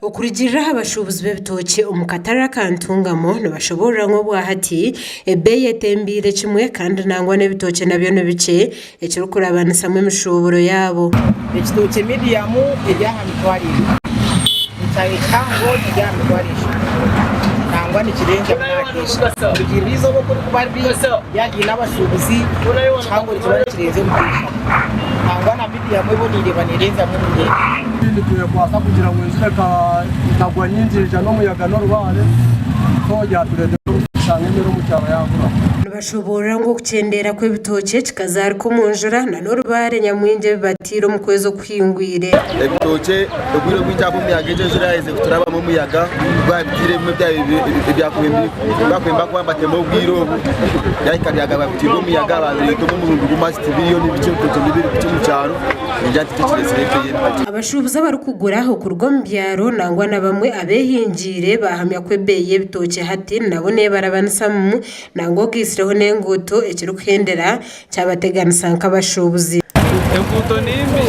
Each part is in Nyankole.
Okurugiirira aha bashuubuzi b'ebitookye omu katare aka Ntungamo nibashoboorora ngu obwahati ebeeyi etembiire kimwe kandi nangwa n'ebitookye nabyo ni bikye ekirikurabanisamu emishuuburo yaabo. Ekitookye medium eri aha mitwaro ebiri, ekihango kiri aha mitwaro eshatu nangwa nikirengamu n'aha eshatu. Kurugiirira eizooba oku rikuba riri yaaba riine abashuubuzi ekihango nikiba nikirenza ebihumbi bishatu nangwa na medium eboneire eba neerenzamu ebihumbi ebiri. Nitwekwasa kugira ngu enjura ekagwa nyingi yaija n'omuyaga n'orubaare so byatureetera kushanga emere omu kyaro yaabura. Nibashoboorora ngu okukyendeera kw'ebitookye kikazaarika omu njura na n'orubaare nyamwingi ebi bataire omu kwezi okuhingwire. Ebitookye obwire obwingi ahabw'omuyaga egyo enjura yaaheza kuturabamu omuyaga gwabitiire ebimwe ebyakubaire kuba nibatema obwire obu byahika byagaruka bitiirwe omuyaga babireeta omurundi gumwe hati tibiriyo ni bikye ebitookye nibiri bikye omu kyaro. Abashuubuzi abarikugura okuruga omu byaro nangwa na bamwe abeehingiire baahamya ku ebeeyi y'ebitookye hati nabo neebarabanisamu nangwa ogaitsireho n'enguuto ekirikuhendera kyabateganisa nk'abashuubuzi. Enguuto ni mbi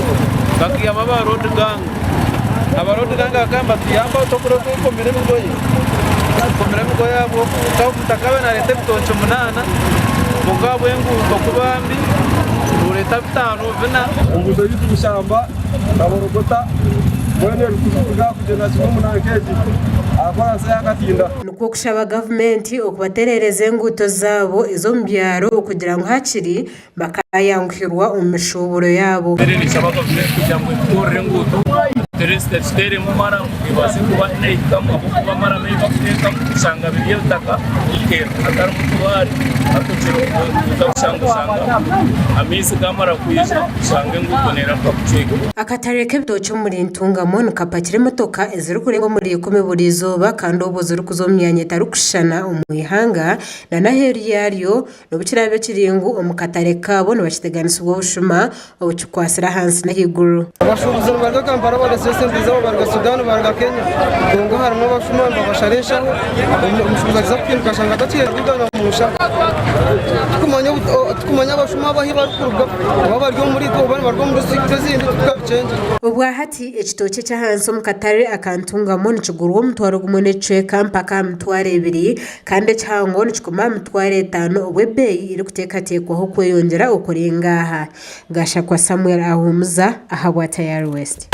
bakiihamu aba road gang. Aba road gang bakaba nibatuyambaho tokura twekomire emigoye. Tukomire emigoye ahabw'okuba omuntu akaba nareeta ebitookye munaana kwonka ahabw'enguuto kuba mbi noreeta bitaano. Enguuto yaitu Bushamba na Borogota mbwenu erikuruga kugyenda kimwe omu nanka egi aha koransi eya Katinda. Nikwo kushaba gavumenti okubatereereza enguuto zaabo ez'omu byaro okugira ngu hakiri bakaayanguhirwa omu mishuuburo yaabo. Nshaba gavumenti kugira ngu etukorere enguuto tuteeremu maramu ebaase kuba nehikamu ahabw'okuba maramu ei barikuteekamu oshanga biri ebitaka bikye hatarimu tubaare hati oza kushanga oshanga amaizi gaamara kwija oshanga enguuto neerahuka kucweka. Akatare k'ebitookye omuri Ntungamo nikapakira emotoka ezirikurenga omuri ikumi buri izooba kandi obwo zirikuza omu myanya etarikushushana omu ihanga nana aheeru yaaryo n'obu kiraabe kiri ngu omu katare kaabo nibakiteganisibwa obushuma obukikwatsire ahansi n'ahaiguru. Abashuubuzi nibaruga Kampala baretsire esente zaabo baruga Sudan baruga Kenya kwonka harimu abashuma nibabashara enshaho omushuubuzi agiza kuhinduka ashanga atakyaine rugana omu nshaho Tikumanya abashuma abo ahu barikuruga oba bari omuri itwe oba nibaruga omu disiturikiti ezindi titukabikyengyera. Obwahati ekitookye eky'ahansi omu katare aka Ntungamo nikigurwa omutwaro gumwe n'ekicweka mpaka aha mitwaro ebiri kandi ekihango nikikoma aha mitwaro etaano obwo ebeeyi erikuteekateekwaho kweyongyera okurenga aha. Gashakwa Samuel Ahumuza ahabwa Tayari West.